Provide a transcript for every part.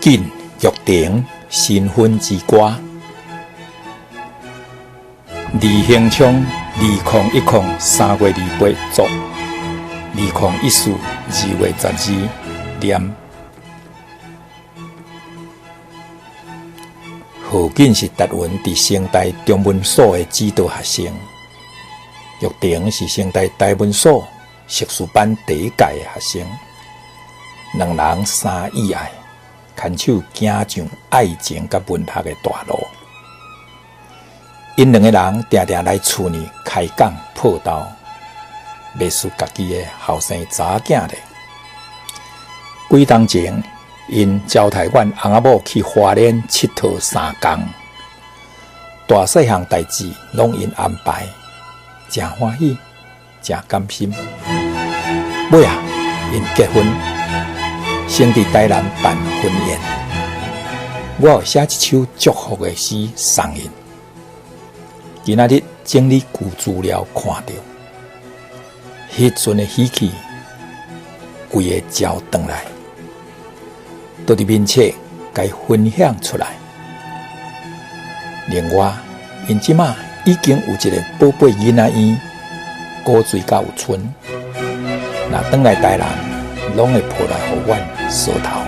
瑾玉婷新婚之歌，李興昌2010 3月28作，2014 2月12念。何瑾是達文佇成大中文所的指導學生，玉婷是成大台文所碩士班第一屆的學生，兩人相意愛，牽手行上愛情佮文學的大路。𪜶兩個人定定來厝呢開講報道，袂輸家己的後生查某囝咧。幾冬前，𪜶招待阮翁仔某去花蓮𨑨迌3工，大細項代誌攏𪜶安排，誠歡喜，誠甘心。尾仔，𪜶結婚，先佇台南辦婚宴。我有寫一首祝福的詩送𪜶。今仔日整理舊資料，看著，彼陣的喜氣，規个招轉來，都佇面冊共分享出來。另外，𪜶這馬已經有一个寶貝囡仔嬰，古錐佮有春，若轉來台南，攏會抱來予阮梳頭，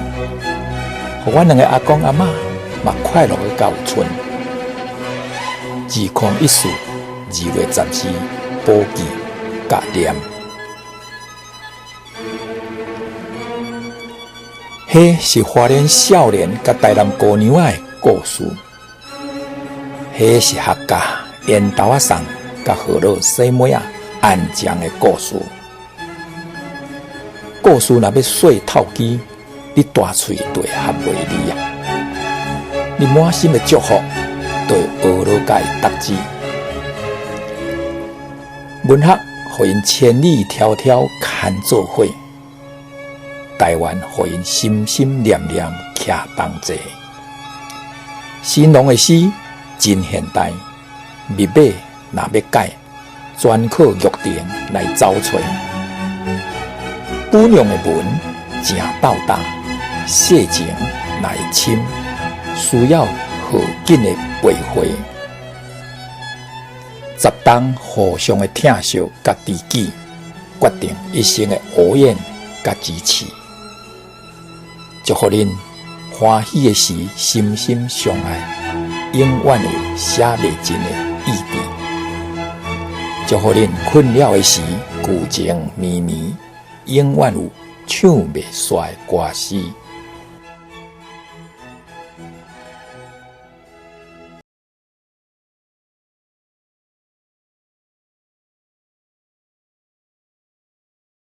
予阮兩个阿公阿嬤嘛快樂的佮有春。2014 2月12，寶記甲念，彼是花蓮少年佮台南姑娘仔的故事，彼是客家緣投仔送佮河洛細妹仔愛情的故事。故事若欲說透支，你大喙就會合袂字啊！你滿心的祝福，就會學落共伊搭字。文學予𪜶千里迢迢牽做伙，台灣予𪜶心心念念徛同齊。神農的詩真現代，密碼若欲解，全靠玉婷來走揣。舞娘的文誠鬥膽，世情若會深，需要何瑾的陪會。10冬互相的疼惜佮知己，決定一生的呵護佮支持。祝福恁歡喜的時心心相愛，永遠有寫袂盡的意志。祝福恁困擾的時舊情綿綿，永遠有唱袂煞的歌詩。